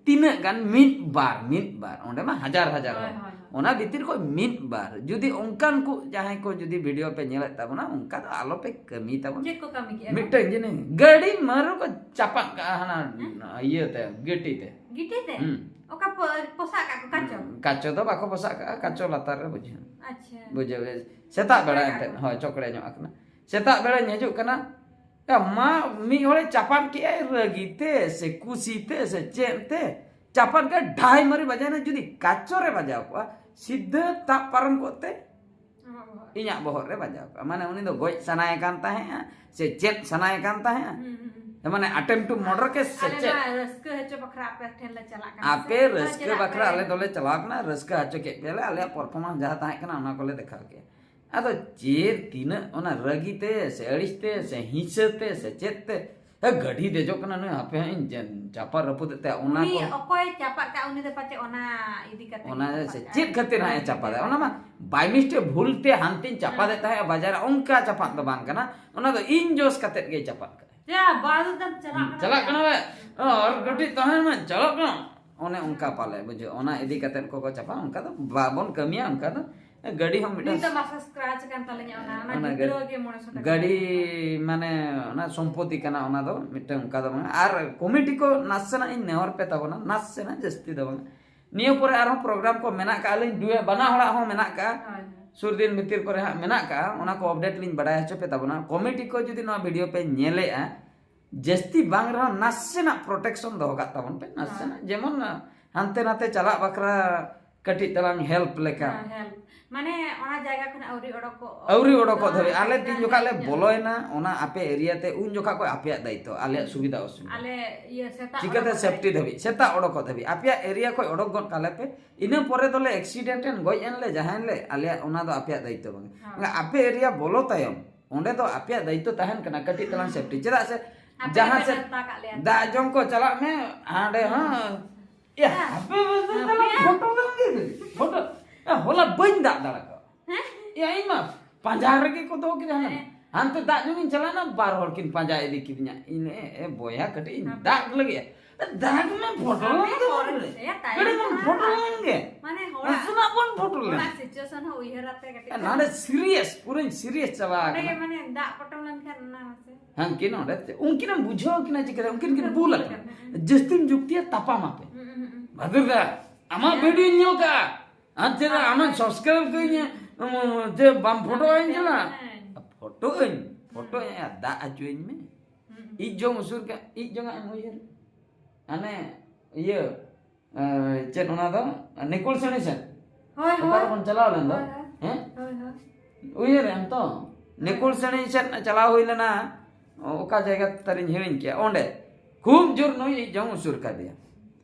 ᱛᱤᱱᱟᱹᱜ ᱜᱟᱱ, ᱢᱤᱫ ᱵᱟᱨ, ᱢᱤᱫ ᱵᱟᱨ, ᱚᱸᱰᱮ ᱢᱟ ᱦᱟᱡᱟᱨ ᱦᱟᱡᱟᱨ ᱦᱳᱭ, ᱦᱚᱲ᱾ ᱦᱳᱭ, ᱦᱳᱭ᱾ ᱚᱱᱟ ᱵᱷᱤᱛᱤᱨ ᱠᱷᱚᱱ ᱢᱤᱫ ᱵᱟᱨ ᱡᱩᱫᱤ ᱚᱱᱠᱟᱱ ᱠᱚ ᱡᱟᱦᱟᱸᱭ ᱠᱚ ᱡᱩᱫᱤ ᱵᱷᱤᱰᱤᱭᱳ ᱯᱮ ᱧᱮᱞᱮᱫ ᱛᱟᱵᱚᱱᱟ, ᱚᱱᱠᱟ ᱫᱚ ᱟᱞᱚ ᱯᱮ ᱠᱟᱹᱢᱤ ᱛᱟᱵᱚᱱᱟ᱾ ᱪᱮᱫ ᱠᱚ ᱠᱟᱹᱢᱤ ᱠᱮᱜᱼᱟ? ᱢᱤᱫᱴᱟᱝ ᱡᱤᱱᱤᱥ, ᱜᱟᱹᱰᱤ ᱢᱟᱹᱨᱩ ᱠᱚ ᱪᱟᱯᱟᱫ ᱠᱟᱜᱼᱟ ᱦᱟᱱᱟ ᱦᱮᱸ? ᱤᱭᱟᱹᱛᱮ, ᱜᱤᱴᱤ ᱛᱮ᱾ ᱜᱤᱴᱤ ᱛᱮ? ᱦᱩᱸ᱾ ᱚᱠᱟ ᱯᱚ-, ᱯᱚᱥᱟᱜ ᱠᱟᱜ ᱠᱚ ᱠᱟᱪᱚ? ᱠᱟᱪᱚ ᱫᱚ ᱵᱟᱠᱚ ᱯᱚᱥᱟᱜ ᱠᱟᱜᱼᱟ, ᱠᱟᱪᱚ ᱞᱟᱛᱟᱨ ᱨᱮ ᱵᱩᱡᱷᱟᱹᱣ᱾ ᱟᱪᱪᱷᱟ᱾ ᱵᱩᱡᱷᱟᱹᱣ᱾ ᱥᱮᱛᱟᱜ ᱵᱮᱲᱟ ᱪᱚᱠᱲᱮ ᱮᱱᱛᱮᱫ, ᱠᱟᱜ ᱠᱚ᱾ ᱦᱳᱭ, ᱪᱚᱠᱲᱮ ᱧᱚᱜ ᱟᱠᱟᱱᱟ᱾ ᱥᱮᱛᱟᱜ ᱵᱮᱲᱟᱧ ᱦᱤᱡᱩᱜ ᱠᱟᱱᱟ, ᱭᱟ ᱢᱟ, ᱢᱤᱫ ᱦᱚᱲᱮ ᱪᱟᱯᱟᱫ ᱠᱮᱜᱼᱟᱭ ᱨᱟᱹᱜᱤ ᱛᱮ ᱥᱮ ᱠᱩᱥᱤ ᱛᱮ ᱥᱮ ᱪᱮᱫ ᱛᱮ, ᱪᱟᱯᱟᱫ ᱠᱮᱫ ᱰᱷᱟᱭ ᱢᱟᱹᱨᱤ ᱵᱟᱡᱟᱭᱱᱟ, ᱡᱩᱫᱤ ᱠᱟᱪᱚ ᱨᱮ ᱵᱟᱡᱟᱣ ᱠᱚᱜᱼᱟ, ᱥᱤᱫᱷᱟᱹ ᱛᱟᱵ ᱯᱟᱨᱚᱢ ᱠᱚᱜ ᱛᱮ ᱟᱢᱟᱜ ᱵᱚᱦᱚᱜ ᱨᱮ᱾ ᱤᱧᱟᱜ ᱵᱚᱦᱚᱜ ᱨᱮ ᱵᱟᱡᱟᱣ ᱠᱚᱜᱼᱟ᱾ ᱢᱟᱱᱮ ᱩᱱᱤ ᱫᱚ ᱜᱚᱡ ᱥᱟᱱᱟᱭᱮ ᱠᱟᱱ ᱛᱟᱦᱮᱸᱜᱼᱟ ᱥᱮ ᱪᱮᱫ ᱥᱟᱱᱟᱭᱮ ᱠᱟᱱ ᱛᱟᱦᱮᱸᱜᱼᱟ? ᱦᱩᱸ, ᱦᱩᱸ, ᱦᱩᱸ᱾ ᱢᱟᱱᱮ attempt to murder case ᱥᱮ ᱟᱞᱮ ᱪᱮᱫ? ᱢᱟ ᱨᱟᱹᱥᱠᱟᱹ ᱦᱚᱪᱚ ᱵᱟᱠᱷᱨᱟ ᱟᱯᱮ ᱴᱷᱮᱱ ᱞᱮ ᱪᱟᱞᱟᱜ ᱠᱟᱱᱟ ᱟᱯᱮ ᱥᱮ? ᱟᱞᱮ ᱨᱟᱹᱥᱠᱟᱹ ᱪᱟᱞᱟᱜ ᱵᱟᱠᱷᱨᱟ ᱠᱟᱱᱟ᱾ ᱟᱞᱮ ᱫᱚᱞᱮ ᱪᱟᱞᱟᱣ ᱠᱟᱱᱟ, ᱨᱟᱹᱥᱠᱟᱹ ᱦᱚᱪᱚ ᱠᱮᱫ ᱯᱮᱭᱟᱞᱮ, ᱟᱞᱮᱭᱟᱜ performance ᱡᱟᱦᱟᱸ ᱛᱟᱦᱮᱸ ᱠᱟᱱᱟ ᱚᱱᱟ ᱠᱚᱞᱮ ᱫᱮᱠᱷᱟᱣ ᱠᱮᱜᱼᱟ᱾ ᱟᱫᱚ ᱪᱮᱫ ᱛᱤᱱᱟᱹᱜ ᱚᱱᱟ ᱨᱟᱹᱜᱤ ᱛᱮ ᱥᱮ ᱟᱹᱲᱤᱥ ᱛᱮ ᱥᱮ ᱦᱤᱝᱥᱟᱹ ᱛᱮ ᱥᱮ ᱪᱮᱫ ᱛᱮ, ᱦᱮ, ᱜᱟᱹᱰᱤ ᱫᱮᱡᱚᱜ ᱠᱟᱱᱟ ᱱᱩᱭ, ᱦᱟᱯᱮ ᱦᱟᱸᱜ ᱤᱧ ᱡᱮ-, ᱪᱟᱯᱟᱫ ᱨᱟᱹᱯᱩᱫ ᱮᱫ ᱛᱟᱭᱟ, ᱚᱱᱟ ᱩᱱᱤ ᱠᱚ᱾ ᱚᱠᱚᱭ ᱪᱟᱯᱟᱫ ᱠᱟᱜ, ᱩᱱᱤ ᱫᱚ ᱯᱟᱪᱮ ᱚᱱᱟ ᱤᱫᱤ ᱠᱟᱛᱮ ᱚᱱᱟ ᱜᱮ ᱥᱮ ᱪᱟᱯᱟᱫ ᱪᱮᱫ ᱠᱟᱜ᱾ ᱠᱷᱟᱹᱛᱤᱨ ᱦᱟᱸᱜ ᱮ ᱪᱟᱯᱟᱫᱟ? ᱚᱱᱟ ᱢᱟ by mistake, ᱵᱷᱩᱞ ᱛᱮ ᱦᱟᱱᱛᱮᱧ ᱪᱟᱯᱟᱫᱮᱫ ᱦᱮᱸ᱾ ᱛᱟᱦᱮᱸᱜᱼᱟ ᱵᱟᱡᱟᱨ ᱨᱮ, ᱚᱱᱠᱟ ᱪᱟᱯᱟᱫ ᱫᱚ ᱵᱟᱝ ᱠᱟᱱᱟ, ᱚᱱᱟ ᱫᱚ ᱤᱧ ᱡᱚᱥ ᱠᱟᱛᱮᱫ ᱜᱮᱭ ᱪᱟᱯᱟᱫ ᱠᱟᱜᱼᱟ᱾ ᱭᱟ, ᱵᱟᱨ ᱫᱚᱢ ᱪᱟᱞᱟᱜ ᱠᱟᱱᱟ ᱪᱟᱞᱟᱜ ᱵᱮ? ᱠᱟᱱᱟ ᱵᱮ? ᱚ, ᱟᱨ ᱠᱟᱹᱴᱤᱡ ᱛᱟᱦᱮᱸ ᱢᱮ, ᱪᱟᱞᱟᱜ ᱠᱟᱱᱟ᱾ ᱚᱱᱮ ᱚᱱᱠᱟ ᱯᱟᱞᱮ ᱵᱩᱡᱷᱟᱹᱣ, ᱚᱱᱟ ᱤᱫᱤ ᱠᱟᱛᱮᱫ ᱠᱚᱠᱚ ᱪᱟᱯᱟ, ᱚᱱᱠᱟ ᱫᱚ ᱵᱟᱵᱚᱱ ᱠᱟᱹᱢᱤᱭᱟ, ᱚᱱᱠᱟ ᱫᱚ᱾ ᱜᱟᱹᱰᱤ ᱦᱚᱸ ᱢᱤᱫᱴᱟᱝ ᱱᱤᱛ ᱫᱚ ᱢᱟᱥᱮ scratch ᱟᱠᱟᱱ ᱛᱟᱞᱤᱧᱟ, ᱚᱱᱟ, ᱚᱱᱟ ᱚᱱᱟ ᱜᱤᱫᱽᱨᱟᱹ ᱜᱟᱹᱰᱤ, ᱜᱮ ᱢᱚᱬᱮ ᱥᱚ ᱴᱟᱠᱟ ᱜᱟᱹᱰᱤ ᱦᱟᱛᱟᱣ᱾ ᱢᱟᱱᱮ ᱚᱱᱟ ᱥᱚᱢᱯᱚᱛᱤ ᱠᱟᱱᱟ, ᱚᱱᱟ ᱫᱚ ᱢᱤᱫᱴᱟᱝ ᱚᱱᱠᱟ ᱫᱚ ᱵᱟᱝ᱾ ᱟᱨ ᱠᱚᱢᱤᱴᱤ ᱠᱚ ᱱᱟᱥᱮᱱᱟᱜ ᱤᱧ ᱱᱮᱦᱚᱨ ᱯᱮ ᱛᱟᱵᱚᱱᱟ, ᱱᱟᱥᱮᱱᱟᱜ, ᱡᱟᱹᱥᱛᱤ ᱫᱚ ᱵᱟᱝ᱾ ᱱᱤᱭᱟᱹ ᱯᱚᱨᱮ ᱟᱨᱦᱚᱸ program ᱠᱚ ᱢᱮᱱᱟᱜ ᱠᱟᱜᱼᱟ, ᱟᱹᱞᱤᱧ ᱰᱩᱭᱮ ᱵᱟᱱᱟ ᱦᱚᱲᱟᱜ ᱦᱚᱸ ᱢᱮᱱᱟᱜ ᱠᱟᱜᱼᱟ᱾ ᱦᱳᱭ, ᱦᱳᱭ᱾ ᱥᱩᱨ ᱫᱤᱱ ᱵᱷᱤᱛᱤᱨ ᱠᱚᱨᱮ ᱦᱟᱸᱜ ᱢᱮᱱᱟᱜ ᱠᱟᱜᱼᱟ, ᱚᱱᱟ ᱠᱚ update ᱞᱤᱧ ᱵᱟᱰᱟᱭ ᱦᱚᱪᱚ ᱯᱮ ᱛᱟᱵᱚᱱᱟ᱾ ᱠᱚᱢᱤᱴᱤ ᱠᱚ ᱡᱩᱫᱤ ᱱᱚᱣᱟ video ᱯᱮ ᱧᱮᱞᱮᱜᱼᱟ, ᱡᱟᱹᱥᱛᱤ ᱵᱟᱝ ᱨᱮᱦᱚᱸ ᱱᱟᱥᱮᱱᱟᱜ protection ᱫᱚᱦᱚ ᱠᱟᱜ ᱛᱟᱵᱚᱱ ᱯᱮ, ᱱᱟᱥᱮᱱᱟᱜ᱾ ᱦᱳᱭ᱾ ᱡᱮᱢᱚᱱ ᱦᱟᱱᱛᱮ ᱱᱟᱛᱮ ᱪᱟᱞᱟᱜ ᱵᱟᱠᱷᱨᱟ ᱠᱟᱹᱴᱤᱡ ᱛᱟᱞᱟᱝ help ᱞᱮᱠᱟ᱾ ᱦᱮᱸ, help᱾ ᱢᱟᱱᱮ ᱚᱱᱟ ᱡᱟᱭᱜᱟ ᱠᱷᱚᱱ ᱟᱹᱣᱨᱤ ᱚᱰᱚᱠᱚᱜ, ᱟᱹᱣᱨᱤ ᱚᱰᱚᱠᱚᱜ ᱫᱷᱟᱹᱵᱤᱡ, ᱟᱞᱮ ᱛᱤᱱ ᱡᱚᱠᱷᱟᱜ ᱞᱮ ᱵᱚᱞᱚᱭᱮᱱᱟ, ᱚᱱᱟ ᱟᱯᱮ area ᱛᱮ, ᱩᱱ ᱡᱚᱠᱷᱟᱜ ᱠᱷᱚᱱ ᱟᱯᱮᱭᱟᱜ ᱫᱟᱭᱤᱛᱛᱚ, ᱟᱞᱮᱭᱟᱜ ᱦᱩᱸ᱾ ᱥᱩᱵᱤᱫᱷᱟ ᱚᱥᱩᱵᱤᱫᱷᱟ᱾ ᱟᱞᱮ ᱤᱭᱟᱹ ᱥᱮᱛᱟᱜ ᱪᱤᱠᱟᱹᱛᱮ ᱚᱰᱚᱠᱚᱜ safety ᱨᱮ᱾ ᱫᱷᱟᱹᱵᱤᱡ, ᱥᱮᱛᱟᱜ ᱚᱰᱚᱠᱚᱜ ᱫᱷᱟᱹᱵᱤᱡ, ᱟᱯᱮᱭᱟᱜ area ᱠᱷᱚᱱ ᱚᱰᱚᱠ ᱜᱚᱫ ᱠᱟᱞᱮ ᱯᱮ᱾ ᱤᱱᱟᱹ ᱯᱚᱨᱮ ᱫᱚᱞᱮ accident ᱮᱱ, ᱜᱚᱡ ᱮᱱ ᱞᱮ, ᱡᱟᱦᱟᱸᱭ ᱮᱱ ᱞᱮ, ᱟᱞᱮᱭᱟᱜ ᱚᱱᱟ ᱫᱚ ᱟᱯᱮᱭᱟᱜ ᱫᱟᱭᱤᱛᱛᱚ ᱵᱟᱝ᱾ ᱦᱮᱸ᱾ ᱟᱯᱮ area ᱵᱚᱞᱚ ᱛᱟᱭᱚᱢ, ᱚᱸᱰᱮ ᱫᱚ ᱟᱯᱮᱭᱟᱜ ᱫᱟᱭᱤᱛᱛᱚ ᱛᱟᱦᱮᱱ ᱠᱟᱱᱟ, ᱠᱟᱹᱴᱤᱡ ᱛᱟᱞᱟᱝ ᱦᱩᱸ᱾ Safety᱾ ᱪᱮᱫᱟᱜ ᱥᱮ ᱟᱯᱮ ᱡᱟᱦᱟᱸ ᱜᱮᱯᱮ ᱥᱮᱫ ᱱᱮᱣᱛᱟ ᱠᱟᱜ ᱞᱮᱭᱟ᱾ ᱫᱟᱜ ᱡᱚᱢ ᱠᱚ ᱪᱟᱞᱟᱜ ᱢᱮ, ᱦᱟᱸᱰᱮ ᱦᱚᱸ᱾ ᱦᱩᱸ᱾ ᱭᱟ, ᱦᱮᱸ᱾ ᱦᱟᱯᱮ, ᱦᱟᱯᱮ, ᱦᱟᱯᱮ᱾ ᱯᱷᱳᱴᱳ ᱞᱮᱱ ᱜᱮ, ᱯᱷᱳᱴᱳ᱾ ᱭᱟ, ᱦᱚᱞᱟ ᱵᱟᱹᱧ ᱫᱟᱜ ᱫᱟᱲᱮ ᱠᱟᱣᱟ᱾ ᱦᱮᱸ? ᱭᱟ, ᱤᱧ ᱢᱟ ᱯᱟᱸᱡᱟ ᱨᱮᱜᱮ ᱠᱚ ᱫᱚᱦᱚ ᱠᱮᱫᱟ ᱦᱟᱱᱮ᱾ ᱦᱮᱸ᱾ ᱦᱟᱱᱛᱮ ᱫᱟᱜ ᱧᱩ ᱤᱧ ᱪᱟᱞᱟᱣᱱᱟ, ᱵᱟᱨ ᱦᱚᱲ ᱠᱤᱱ ᱯᱟᱸᱡᱟ ᱤᱫᱤ ᱠᱤᱫᱤᱧᱟ᱾ ᱤᱧ ᱮ, ᱮ ᱵᱚᱭᱦᱟ, ᱠᱟᱹᱴᱤᱡ ᱤᱧ ᱫᱟᱜ ᱞᱟᱹᱜᱤᱫ᱾ ᱫᱟᱜ ᱢᱮ, ᱯᱷᱳᱴᱳ ᱞᱮᱱ ᱜᱮ᱾ ᱠᱟᱹᱴᱤᱡ ᱵᱚᱱ ᱯᱷᱳᱴᱳ ᱞᱮᱱ ᱜᱮ᱾ ᱢᱟᱱᱮ ᱦᱚᱲᱟᱜ ᱱᱟᱥᱮᱱᱟᱜ ᱵᱚᱱ ᱯᱷᱳᱴᱳ ᱞᱮᱱ᱾ ᱦᱚᱲᱟᱜ situation ᱦᱚᱸ ᱩᱭᱦᱟᱹᱨ ᱟᱛᱮ ᱠᱟᱹᱴᱤᱡ ᱮ, ᱱᱚᱰᱮ serious, ᱯᱩᱨᱟᱹᱧ serious ᱪᱟᱵᱟ ᱚᱸᱰᱮ ᱜᱮ ᱟᱠᱟᱱᱟ᱾ ᱢᱟᱱᱮ ᱫᱟᱜ ᱯᱚᱴᱚᱢ ᱞᱮᱱᱠᱷᱟᱱ ᱚᱱᱟ ᱦᱚᱸᱥᱮ᱾ ᱦᱮᱸ, ᱩᱱᱠᱤᱱ ᱚᱸᱰᱮ ᱛᱮ, ᱩᱱᱠᱤᱱ ᱮᱢ ᱵᱩᱡᱷᱟᱹᱣ ᱠᱤᱱᱟ ᱪᱤᱠᱟᱹᱛᱮ? ᱩᱱᱠᱤᱱ ᱠᱤᱱ ᱵᱩᱞ ᱟᱠᱟᱱᱟ᱾ ᱡᱟᱹᱥᱛᱤᱢ ᱡᱩᱠᱛᱤᱭᱟ, ᱛᱟᱯᱟᱢ ᱟᱯᱮ᱾ ᱦᱩᱸ, ᱦᱩᱸ, ᱦᱩᱸ᱾ ᱵᱷᱟᱫᱩᱨ ᱫᱟ, ᱟᱢᱟᱜ ᱦᱮᱸ᱾ ᱵᱷᱤᱰᱤᱭᱳᱧ ᱧᱮᱞ ᱠᱟᱜᱼᱟ᱾ ᱟᱨ ᱪᱮᱫ ᱟᱢ ᱟᱢᱮᱢ ᱦᱮᱸ᱾ Subscribe ᱠᱟᱹᱧᱟ, ᱩᱢ, ᱩᱢ, ᱡᱮ ᱵᱟᱢ ᱯᱷᱳᱴᱳ ᱟᱹᱧ ᱠᱟᱱᱟ? ᱦᱮᱸ᱾ ᱯᱷᱳᱴᱳ ᱟᱹᱧ, ᱯᱷᱳᱴᱳ ᱦᱩᱸ᱾ ᱟᱹᱧ, ᱟᱨ ᱫᱟᱜ ᱟᱹᱪᱩᱨ ᱟᱹᱧ ᱢᱮ᱾ ᱦᱩᱸ, ᱦᱩᱸ᱾ ᱤᱡ ᱡᱚᱝ ᱩᱥᱩᱨ ᱠᱟᱜ, ᱤᱡ ᱡᱚᱝᱟᱜ ᱮᱢ ᱩᱭᱦᱟᱹᱨ᱾ ᱦᱟᱱᱮ, ᱤᱭᱟᱹ, ᱮ, ᱪᱮᱫ ᱚᱱᱟ ᱫᱚ? ᱱᱤᱠᱩᱞ ᱥᱮᱬᱤ ᱥᱮᱫ᱾ ᱦᱳᱭ, ᱚᱠᱟ ᱦᱳᱭ᱾ ᱨᱮᱵᱚᱱ ᱪᱟᱞᱟᱣ ᱞᱮᱱ ᱫᱚ? ᱦᱳᱭ, ᱦᱳᱭ᱾ ᱦᱮᱸ? ᱦᱳᱭ, ᱦᱳᱭ᱾ ᱩᱭᱦᱟᱹᱨᱮᱜ ᱟᱢ ᱛᱚ? ᱦᱳᱭ᱾ ᱱᱤᱠᱩᱞ ᱥᱮᱬᱤ ᱥᱮᱫ ᱪᱟᱞᱟᱣ ᱦᱩᱭ ᱞᱮᱱᱟ, ᱚᱠᱟ ᱡᱟᱭᱜᱟ ᱛᱟᱨᱤᱧ ᱦᱤᱲᱤᱧ ᱠᱮᱜᱼᱟ, ᱚᱸᱰᱮ᱾ ᱠᱷᱩᱵ ᱡᱳᱨ ᱱᱩᱭ ᱤᱡ ᱡᱚᱝ ᱩᱥᱩᱨ ᱠᱟᱫᱮᱭᱟ᱾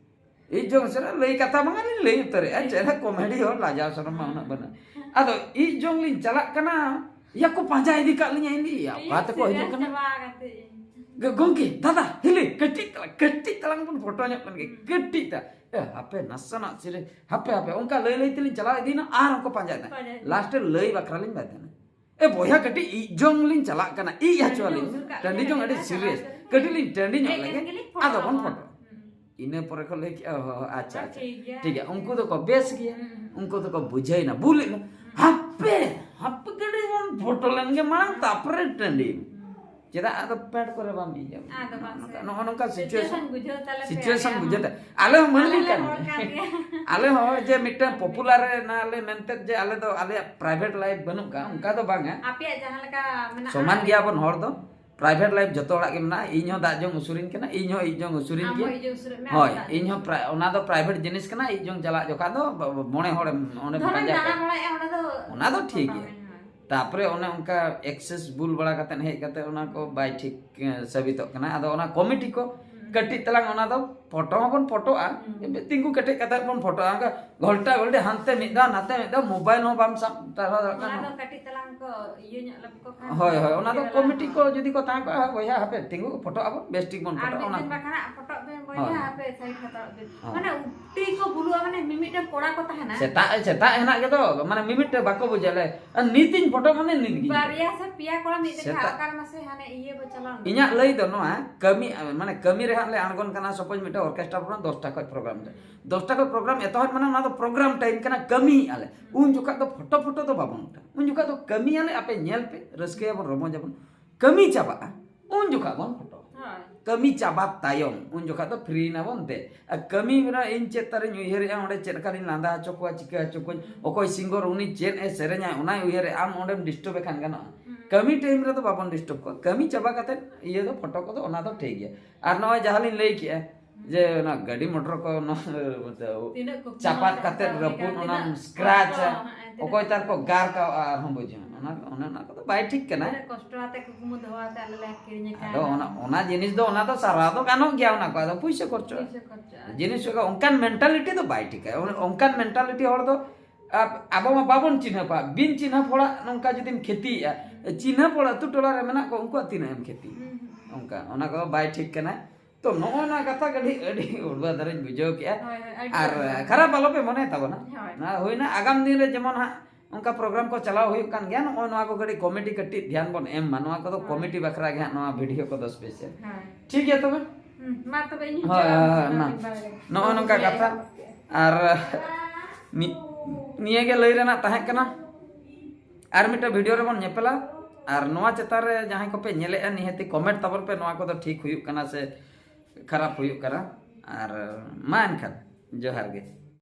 ᱤᱡ ᱡᱚᱝ ᱩᱥᱩᱨ, ᱞᱟᱹᱭ ᱠᱟᱛᱷᱟ ᱵᱟᱝᱟ ᱞᱤᱧ ᱞᱟᱹᱭ ᱩᱛᱟᱹᱨᱮᱜᱼᱟ, ᱪᱮᱫ ᱦᱚᱸ comedy ᱦᱚᱲ, ᱞᱟᱡᱟᱣ ᱥᱚᱨᱚᱢ ᱢᱟ ᱩᱱᱟᱹᱜ ᱵᱟᱹᱱᱩᱜ᱾ ᱟᱫᱚ ᱤᱡ ᱡᱚᱝ ᱞᱤᱧ ᱪᱟᱞᱟᱜ ᱠᱟᱱᱟ, ᱭᱟ ᱠᱚ ᱯᱟᱸᱡᱟ ᱤᱫᱤ ᱠᱟᱜ ᱞᱤᱧᱟ, ᱤᱧ ᱞᱟᱹᱭᱟ, ᱚᱠᱟ ᱤᱧ ᱛᱮᱠᱚ ᱦᱤᱡᱩᱜ serious ᱠᱟᱱᱟ? ᱪᱟᱵᱟ ᱠᱟᱛᱮ ᱤᱧ᱾ ᱜᱚ-, ᱜᱚᱝᱠᱮ, ᱫᱟᱫᱟ, ᱦᱤᱞᱤ, ᱠᱟᱹᱴᱤᱡ ᱛᱟᱞᱟᱝ, ᱠᱟᱹᱴᱤᱡ ᱛᱟᱞᱟᱝ ᱵᱚᱱ ᱯᱷᱳᱴᱳ ᱧᱚᱜ ᱞᱮᱱ ᱜᱮ, ᱦᱩᱸ᱾ ᱠᱟᱹᱴᱤᱡ ᱛᱟ-, ᱮ, ᱦᱟᱯᱮ, ᱱᱟᱥᱮᱱᱟᱜ serious, ᱦᱟᱯᱮ, ᱦᱟᱯᱮ, ᱚᱱᱠᱟ ᱞᱟᱹᱭ ᱞᱟᱹᱭ ᱛᱮᱞᱤᱧ ᱪᱟᱞᱟᱣ ᱤᱫᱤᱭᱮᱱᱟ, ᱟᱨ ᱦᱚᱸᱠᱚ ᱯᱟᱸᱡᱟᱭᱮᱫᱟ᱾ ᱯᱟᱸᱡᱟᱭᱮᱫᱟ᱾ᱞᱟᱥᱴ ᱨᱮ ᱞᱟᱹᱭ ᱵᱟᱠᱷᱨᱟ ᱞᱤᱧ ᱵᱟᱫ ᱮᱱᱟ᱾ ᱮ ᱵᱚᱭᱦᱟ, ᱠᱟᱹᱴᱤᱡ ᱤᱡ ᱡᱚᱝ ᱞᱤᱧ ᱪᱟᱞᱟᱜ ᱠᱟᱱᱟ, ᱤᱡ ᱦᱚᱪᱚ ᱟᱹᱞᱤᱧ ᱢᱮ᱾ ᱴᱟᱺᱰᱤ ᱡᱚᱝ ᱟᱹᱰᱤ serious, ᱠᱟᱹᱴᱤᱡ ᱞᱤᱧ ᱴᱟᱺᱰᱤ ᱧᱚᱜ ᱞᱮᱜᱮ, ᱟᱫᱚ ᱵᱚᱱ ᱯᱷᱳᱴᱳ᱾ ᱦᱩᱸ᱾ ᱤᱱᱟᱹ ᱯᱚᱨᱮ ᱠᱚ ᱞᱟᱹᱭ ᱠᱮᱜᱼᱟ, "ᱚ, ᱟᱪᱪᱷᱟ, ᱟᱪᱪᱷᱟ, ᱴᱷᱤᱠ ᱜᱮᱭᱟ, ᱴᱷᱤᱠ ᱜᱮᱭᱟ, ᱴᱷᱤᱠ ᱩᱱᱠᱩ ᱜᱮᱭᱟ᱾ ᱫᱚᱠᱚ ᱵᱮᱥ ᱜᱮᱭᱟ, ᱦᱩᱸ, ᱦᱩᱸ᱾ ᱩᱱᱠᱩ ᱫᱚᱠᱚ ᱵᱩᱡᱷᱟᱹᱣᱮᱱᱟ, ᱵᱩᱞ ᱮᱱᱟ᱾ ᱦᱩᱸ᱾ ᱦᱟᱯᱮ, ᱦᱟᱯᱮ ᱠᱟᱹᱴᱤᱡ ᱵᱚᱱ ᱯᱷᱳᱴᱳ ᱞᱮᱱ ᱜᱮ ᱢᱟᱲᱟᱝ, ᱦᱩᱸ᱾ ᱛᱟᱨᱯᱚᱨᱮ ᱴᱟᱺᱰᱤ᱾ ᱦᱩᱸ᱾ ᱪᱮᱫᱟᱜ ᱟᱫᱚ ᱯᱮᱱᱴ ᱠᱚᱨᱮ ᱵᱟᱢ ᱤᱭᱟᱹ?" ᱟᱫᱚ ᱵᱟᱝ ᱥᱮ᱾ ᱱᱚᱜᱼᱚ ᱱᱚᱝᱠᱟ situation situation, ᱵᱩᱡᱷᱟᱹᱣ ᱛᱟᱞᱮ ᱯᱮ, situation ᱟᱞᱮ ᱵᱩᱡᱷᱟᱹᱣ ᱦᱚᱸ᱾ ᱛᱟᱞᱮ᱾ ᱟᱞᱮ ᱦᱚᱸ ᱢᱟᱹᱱᱢᱤ ᱟᱞᱮ ᱞᱮ ᱠᱟᱱ ᱦᱚᱲ ᱜᱮᱭᱟ᱾ ᱠᱟᱱ ᱜᱮᱭᱟ᱾ ᱟᱞᱮ ᱦᱚᱸ ᱦᱚᱲ ᱡᱮ ᱢᱤᱫᱴᱟᱝ popular ᱮᱱᱟ ᱞᱮ ᱢᱮᱱᱛᱮ ᱡᱮ ᱟᱞᱮ ᱫᱚ ᱟᱞᱮᱭᱟᱜ private life ᱵᱟᱹᱱᱩᱜ ᱠᱟᱜᱼᱟ, ᱚᱱᱠᱟ ᱫᱚ ᱵᱟᱝᱟ᱾ ᱟᱯᱮᱭᱟᱜ ᱡᱟᱦᱟᱸ ᱞᱮᱠᱟ ᱢᱮᱱᱟᱜᱼᱟ᱾ ᱥᱚᱢᱟᱱ ᱜᱮᱭᱟ ᱵᱚᱱ ᱦᱚᱲ ᱫᱚ᱾ Private life ᱡᱚᱛᱚ ᱦᱚᱲᱟᱜ ᱜᱮ ᱢᱮᱱᱟᱜᱼᱟ᱾ ᱤᱧ ᱦᱚᱸ ᱫᱟᱜ ᱡᱚᱝ ᱩᱥᱩᱨᱤᱧ ᱠᱟᱱᱟ, ᱤᱧ ᱦᱚᱸ ᱤᱡ ᱡᱚᱝ ᱩᱥᱩᱨᱤᱧ ᱟᱢ ᱜᱮᱭᱟ᱾ ᱦᱚᱸ ᱤᱡ ᱡᱚᱝ ᱩᱥᱩᱨᱮᱫ ᱢᱮᱭᱟ, ᱦᱳᱭ, ᱟᱢ ᱫᱚ ᱫᱟᱜ ᱤᱧ ᱦᱚᱸ ᱡᱚᱝ᱾ Pri-, ᱚᱱᱟ ᱫᱚ private ᱡᱤᱱᱤᱥ ᱠᱟᱱᱟ, ᱤᱡ ᱡᱚᱝ ᱪᱟᱞᱟᱜ ᱡᱚᱠᱷᱟᱡ ᱫᱚ ᱵ-, ᱵ-, ᱢᱚᱬᱮ ᱦᱚᱲᱮᱢ, ᱚᱸᱰᱮᱢ ᱫᱷᱚᱨᱚᱧ ᱯᱟᱸᱡᱟ ᱫᱟᱬᱟ ᱠᱚᱣᱟ᱾ ᱵᱟᱲᱟᱭᱮᱫᱼᱟ, ᱚᱸᱰᱮ ᱫᱚ ᱛᱟᱯᱚᱨᱮ ᱚᱱᱮ ᱚᱱᱠᱟ excess ᱵᱩᱞ ᱵᱟᱲᱟ ᱠᱟᱛᱮ ᱦᱮᱡ ᱠᱟᱛᱮ ᱚᱱᱟ ᱠᱚ ᱵᱟᱭ ᱴᱷᱤᱠ, ᱮ, ᱥᱟᱵᱤᱛᱚᱜ ᱠᱟᱱᱟ᱾ ᱟᱫᱚ ᱚᱱᱟ committee ᱠᱚ ᱦᱩᱸ᱾ ᱠᱟᱹᱴᱤᱡ ᱛᱟᱞᱟᱝ ᱚᱱᱟ ᱫᱚ ᱯᱷᱳᱴᱳ ᱦᱚᱸᱵᱚᱱ ᱯᱷᱳᱴᱳᱜᱼᱟ, ᱦᱩᱸ᱾ ᱛᱤᱸᱜᱩ ᱠᱮᱴᱮᱡ ᱠᱟᱛᱮ ᱵᱚᱱ ᱯᱷᱳᱴᱳᱜᱼᱟ᱾ ᱚᱱᱠᱟ ᱜᱷᱚᱞᱴᱟ ᱜᱷᱚᱞᱴᱤ ᱦᱟᱱᱛᱮ ᱢᱤᱫ ᱫᱷᱟᱣ ᱱᱟᱛᱮ ᱢᱤᱫ ᱫᱷᱟᱣ, mobile ᱦᱚᱸ ᱵᱟᱢ ᱥᱟᱵ ᱴᱟᱨᱦᱟᱣ ᱫᱟᱲᱮᱭᱟᱜ ᱚᱱᱟ ᱠᱟᱱᱟ᱾ ᱫᱚ ᱠᱟᱹᱴᱤᱡ ᱛᱟᱞᱟᱝ ᱠᱚ ᱤᱭᱟᱹ ᱧᱚᱜ ᱞᱮᱠᱚ ᱠᱷᱟᱱ ᱦᱳᱭ, ᱦᱳᱭ, ᱚᱱᱟ ᱫᱚ ᱤᱭᱟᱹ ᱠᱚᱢᱤᱴᱤ ᱠᱚ ᱡᱩᱫᱤ ᱠᱚ ᱛᱟᱦᱮᱸ ᱠᱚᱜᱼᱟ, ᱵᱚᱭᱦᱟ, ᱦᱟᱯᱮ ᱛᱤᱸᱜᱩ ᱯᱷᱳᱴᱳᱜ ᱟᱵᱚᱱ, ᱵᱮᱥ ᱴᱷᱤᱠ ᱵᱚᱱ ᱟᱨ ᱯᱷᱳᱴᱳᱜᱼᱟ, ᱢᱤᱫ ᱚᱱᱟ ᱫᱤᱱ ᱠᱚ᱾ ᱵᱟᱠᱷᱟᱱ ᱦᱟᱸᱜ ᱯᱷᱳᱴᱳᱜ ᱵᱮᱱ ᱦᱳᱭ᱾ ᱦᱟᱯᱮ ᱥᱟᱭᱤᱰ ᱦᱟᱛᱟᱲᱚᱜ ᱵᱤᱱ᱾ ᱦᱳᱭ᱾ ᱢᱟᱱᱮ ᱩᱴᱤ ᱠᱚ ᱵᱩᱞᱩᱜᱼᱟ, ᱢᱟᱱᱮ ᱢᱤᱢᱤᱫᱴᱟᱝ ᱠᱚᱲᱟ ᱠᱚ ᱛᱟᱦᱮᱱᱟ᱾ ᱥᱮᱛᱟᱜ ᱥᱮᱛᱟᱜ ᱦᱮᱱᱟᱜ ᱜᱮᱫᱚ, ᱢᱟᱱᱮ ᱢᱤᱢᱤᱫᱴᱟᱝ ᱵᱟᱠᱚ ᱵᱩᱡᱟ ᱞᱮ᱾ ᱟᱨ ᱱᱤᱛᱤᱧ ᱯᱷᱳᱴᱳ ᱢᱟᱱᱮ ᱱᱤᱛ ᱜᱤᱧ ᱵᱟᱨᱭᱟ ᱥᱮ ᱯᱮᱭᱟ ᱠᱚᱲᱟ ᱢᱤᱫ ᱫᱷᱟᱣ ᱥᱮᱛᱟᱜ᱾ ᱚᱠᱟᱨᱮ ᱢᱟᱥᱮ ᱦᱟᱱᱮ ᱤᱭᱟᱹ ᱵᱚ ᱪᱟᱞᱟᱣ ᱞᱮᱱᱟ᱾ ᱤᱧᱟᱹᱜ ᱞᱟᱹᱭ ᱫᱚ ᱱᱚᱣᱟ, ᱠᱟᱹᱢᱤ, ᱢᱟᱱᱮ ᱠᱟᱹᱢᱤ ᱨᱮ ᱦᱟᱸᱜ ᱞᱮ ᱟᱬᱜᱚᱱ ᱠᱟᱱᱟ, ᱥᱟᱯᱳᱡᱽ ᱢᱤᱫᱴᱟᱝ ᱚᱨᱠᱮᱥᱴᱨᱟ ᱯᱨᱳᱜᱨᱟᱢ, ᱫᱚᱥᱴᱟ ᱠᱷᱚᱡ ᱯᱨᱳᱜᱨᱟᱢ ᱨᱮ, ᱫᱚᱥᱴᱟ ᱠᱷᱚᱡ ᱯᱨᱳᱜᱨᱟᱢ ᱮᱛᱚᱦᱚᱵ, ᱢᱟᱱᱮ ᱚᱱᱟ ᱫᱚ ᱯᱨᱳᱜᱨᱟᱢ ᱴᱟᱭᱤᱢ ᱠᱟᱱᱟ, ᱠᱟᱹᱢᱤᱭᱮᱫᱼᱟ ᱞᱮ᱾ ᱩᱱ ᱡᱚᱠᱷᱟᱜ ᱫᱚ ᱯᱷᱳᱴᱳ ᱯᱷᱳᱴᱳ ᱫᱚ ᱵᱟᱵᱚᱱ ᱩᱴᱷᱟᱹᱣᱟ᱾ ᱩᱱ ᱡᱚᱠᱷᱟᱜ ᱫᱚ ᱠᱟᱹᱢᱤᱭᱟᱞᱮ, ᱟᱯᱮ ᱧᱮᱞ ᱯᱮ, ᱨᱟᱹᱥᱠᱟᱹᱭᱟᱵᱚᱱ, ᱨᱚᱢᱚᱡᱟᱵᱚᱱ᱾ ᱠᱟᱹᱢᱤ ᱪᱟᱵᱟᱜᱼᱟ, ᱩᱱ ᱡᱚᱠᱷᱟᱜ ᱵᱚᱱ ᱯᱷᱳᱴᱳ᱾ ᱦᱳᱭ᱾ ᱠᱟᱹᱢᱤ ᱪᱟᱵᱟ ᱛᱟᱭᱚᱢ, ᱩᱱ ᱡᱚᱠᱷᱟᱜ ᱫᱚ ᱯᱷᱨᱤ ᱮᱱᱟᱵᱚᱱ ᱫᱮ᱾ ᱟᱨ ᱠᱟᱹᱢᱤ ᱨᱮ ᱤᱧ ᱪᱮᱫ ᱛᱟᱨᱤᱧ ᱩᱭᱦᱟᱹᱨᱮᱜᱼᱟ, ᱚᱸᱰᱮ ᱪᱮᱫ ᱞᱮᱠᱟᱞᱤᱧ ᱞᱟᱸᱫᱟ ᱦᱚᱪᱚ ᱠᱚᱣᱟ, ᱪᱤᱠᱟᱹ ᱦᱚᱪᱚ ᱠᱚᱣᱟᱧ, ᱚᱠᱚᱭ ᱥᱤᱝᱜᱚᱨ ᱩᱱᱤ ᱪᱮᱫ ᱮ ᱥᱮᱨᱮᱧᱟᱭ, ᱚᱱᱟᱭ ᱩᱭᱦᱟᱹᱨᱮᱜᱼᱟ, ᱟᱢ ᱚᱸᱰᱮᱢ ᱰᱤᱥᱴᱟᱵ ᱮ ᱠᱷᱟᱱ ᱜᱟᱱᱚᱜᱼᱟ? ᱦᱩᱸ᱾ ᱠᱟᱹᱢᱤ ᱴᱟᱭᱤᱢ ᱨᱮᱫᱚ ᱵᱟᱵᱚᱱ ᱰᱤᱥᱴᱟᱵ ᱠᱚᱣᱟ, ᱠᱟᱹᱢᱤ ᱪᱟᱵᱟ ᱠᱟᱛᱮ ᱤᱭᱟᱹ ᱫᱚ ᱯᱷᱳᱴᱳ ᱠᱚᱫᱚ ᱚᱱᱟ ᱫᱚ ᱴᱷᱤᱠ ᱜᱮᱭᱟ᱾ ᱟᱨ ᱱᱚᱜᱼᱚᱭ ᱡᱟᱦᱟᱸ ᱞᱤᱧ ᱞᱟᱹᱭ ᱠᱮᱜᱼᱟ, ᱡᱮ ᱚᱱᱟ ᱜᱟᱹᱰᱤ ᱢᱚᱴᱚᱨ ᱠᱚ ᱱᱚ-, ᱛᱤᱱᱟᱹᱜ ᱠᱩᱠᱢᱩ ᱪᱟᱯᱟᱫ ᱢᱮᱱᱟᱜ ᱠᱟᱛᱮ ᱛᱟᱵᱚᱱᱟ, ᱨᱟᱹᱯᱩᱫ, ᱛᱤᱱᱟᱹᱜ ᱚᱱᱟᱢ ᱠᱚᱥᱴᱚ, scratch ᱟ, ᱦᱮᱸ, ᱛᱤᱱᱟᱹᱜ ᱚᱠᱚᱭ ᱛᱟᱨ ᱠᱚ ᱠᱚᱥᱴᱚ᱾ ᱜᱟᱨ ᱠᱟᱣᱟ, ᱟᱨᱦᱚᱸ ᱵᱩᱡᱷᱟᱹᱣ, ᱚᱱᱟ, ᱚᱱᱮ ᱚᱱᱟ ᱠᱚᱫᱚ ᱵᱟᱭ ᱴᱷᱤᱠ ᱠᱟᱱᱟ᱾ ᱛᱤᱱᱟᱹᱜ ᱠᱚᱥᱴᱚ ᱟᱛᱮ ᱠᱩᱠᱢᱩ ᱫᱚᱦᱚ ᱟᱛᱮ ᱟᱞᱮ ᱞᱮ ᱠᱤᱨᱤᱧ ᱟᱠᱟᱫ᱾ ᱟᱫᱚ ᱚᱱᱟ, ᱚᱱᱟ ᱡᱤᱱᱤᱥ ᱫᱚ, ᱚᱱᱟ ᱫᱚ ᱥᱟᱨᱦᱟᱣ ᱫᱚ ᱜᱟᱱᱚᱜ ᱜᱮᱭᱟ, ᱚᱱᱟ ᱠᱚ ᱟᱫᱚ ᱯᱩᱭᱥᱟᱹ ᱠᱷᱚᱨᱪᱚᱜᱼᱟ᱾ ᱯᱩᱭᱥᱟᱹ ᱠᱷᱚᱨᱪᱚᱜᱼᱟ᱾ ᱡᱤᱱᱤᱥ ᱠᱚ ᱚᱱᱠᱟᱱ mentality ᱫᱚ ᱵᱟᱭ ᱴᱷᱤᱠᱟ᱾ ᱚᱱ-, ᱚᱱᱠᱟᱱ mentality ᱦᱚᱲ ᱫᱚ ᱟᱵ-, ᱟᱵᱚ ᱢᱟ ᱵᱟᱵᱚᱱ ᱪᱤᱱᱦᱟᱹᱯᱟ, ᱵᱤᱱ ᱪᱤᱱᱦᱟᱹᱯ ᱦᱚᱲᱟᱜ ᱱᱚᱝᱠᱟ ᱡᱩᱫᱤᱢ ᱠᱷᱮᱛᱤᱭᱮᱜᱼᱟ, ᱪᱤᱱᱦᱟᱹᱯ ᱦᱚᱲ ᱟᱹᱛᱩ ᱴᱚᱞᱟ ᱨᱮ ᱢᱮᱱᱟᱜ ᱠᱚᱣᱟ, ᱩᱱᱠᱩᱣᱟᱜ ᱛᱤᱱᱟᱹᱜ ᱮᱢ ᱠᱷᱮᱛᱤ? ᱦᱩᱸ, ᱦᱩᱸ, ᱦᱩᱸ᱾ ᱚᱱᱠᱟ, ᱚᱱᱟ ᱠᱚ ᱵᱟᱭ ᱴᱷᱤᱠ ᱠᱟᱱᱟ᱾ ᱛᱚ ᱱᱚᱜᱼᱚ ᱱᱚᱣᱟ ᱠᱟᱛᱷᱟ ᱜᱮ ᱟᱹᱰᱤ, ᱟᱹᱰᱤ ᱩᱲᱵᱟ ᱫᱷᱟᱨᱟᱧ ᱵᱩᱡᱷᱟᱹᱣ ᱠᱮᱜᱼᱟ᱾ ᱦᱳᱭ, ᱦᱳᱭ, ᱟᱹᱰᱤ ᱟᱨ ᱩᱲᱵᱟ᱾ ᱠᱷᱟᱨᱟᱯ ᱟᱞᱚᱯᱮ ᱢᱚᱱᱮ ᱛᱟᱵᱚᱱᱟ᱾ ᱦᱳᱭ᱾ ᱚᱱᱟ ᱦᱩᱭᱱᱟ, ᱟᱜᱟᱢ ᱫᱤᱱ ᱨᱮ ᱡᱮᱢᱚᱱ ᱦᱟᱸᱜ ᱚᱱᱠᱟ ᱯᱨᱳᱜᱨᱟᱢ ᱠᱚ ᱪᱟᱞᱟᱣ ᱦᱩᱭᱩᱜ ᱠᱟᱱ ᱜᱮᱭᱟ, ᱱᱚᱜᱼᱚᱭ ᱱᱚᱣᱟ ᱠᱚ ᱠᱟᱹᱴᱤᱡ ᱠᱚᱢᱤᱴᱤ ᱠᱟᱹᱴᱤᱡ ᱫᱷᱮᱭᱟᱱ ᱵᱚᱱ ᱮᱢ ᱢᱟ, ᱱᱚᱣᱟ ᱠᱚᱫᱚ ᱦᱳᱭ᱾ ᱠᱚᱢᱤᱴᱤ ᱵᱟᱠᱷᱨᱟ ᱜᱮ ᱦᱟᱸᱜ ᱱᱚᱣᱟ ᱵᱷᱤᱰᱤᱭᱳ ᱠᱚᱫᱚ ᱥᱯᱮᱥᱟᱞ᱾ ᱦᱳᱭ᱾ ᱴᱷᱤᱠ ᱜᱮᱭᱟ ᱛᱚᱵᱮ? ᱦᱩᱸ, ᱢᱟ ᱛᱚᱵᱮ ᱤᱧ ᱦᱚᱸ ᱦᱳᱭ, ᱪᱟᱞᱟᱜ ᱦᱳᱭ, ᱟᱹᱧ ᱢᱟ᱾ ᱥᱟᱨᱟᱫᱤᱱ ᱵᱟᱨᱦᱮ᱾ ᱱᱚᱜᱼᱚᱭ ᱱᱚᱝᱠᱟ ᱠᱟᱛᱷᱟ᱾ ᱟᱨ ᱱᱤ-, ᱱᱤᱭᱟᱹ ᱜᱮ ᱞᱟᱹᱭ ᱨᱮᱱᱟᱜ ᱛᱟᱦᱮᱸ ᱠᱟᱱᱟ᱾ ᱟᱨ ᱢᱤᱫᱴᱮᱱ ᱵᱷᱤᱰᱤᱭᱳ ᱨᱮᱵᱚᱱ ᱧᱮᱯᱮᱞᱟ᱾ ᱟᱨ ᱱᱚᱣᱟ ᱪᱮᱛᱟᱱ ᱨᱮ ᱡᱟᱦᱟᱸᱭ ᱠᱚᱯᱮ ᱧᱮᱞᱮᱜᱼᱟ, ᱱᱤᱦᱟᱹᱛᱤ ᱠᱚᱢᱮᱱᱴ ᱛᱟᱵᱚᱱ ᱯᱮ, ᱱᱚᱣᱟ ᱠᱚᱫᱚ ᱴᱷᱤᱠ ᱦᱩᱭᱩᱜ ᱠᱟᱱᱟ ᱥᱮ ᱠᱷᱟᱨᱟᱯ ᱦᱩᱭᱩᱜ ᱠᱟᱱᱟ᱾ ᱟᱨ ᱢᱟ ᱮᱱᱠᱷᱟᱱ, ᱡᱚᱦᱟᱨ ᱜᱮ᱾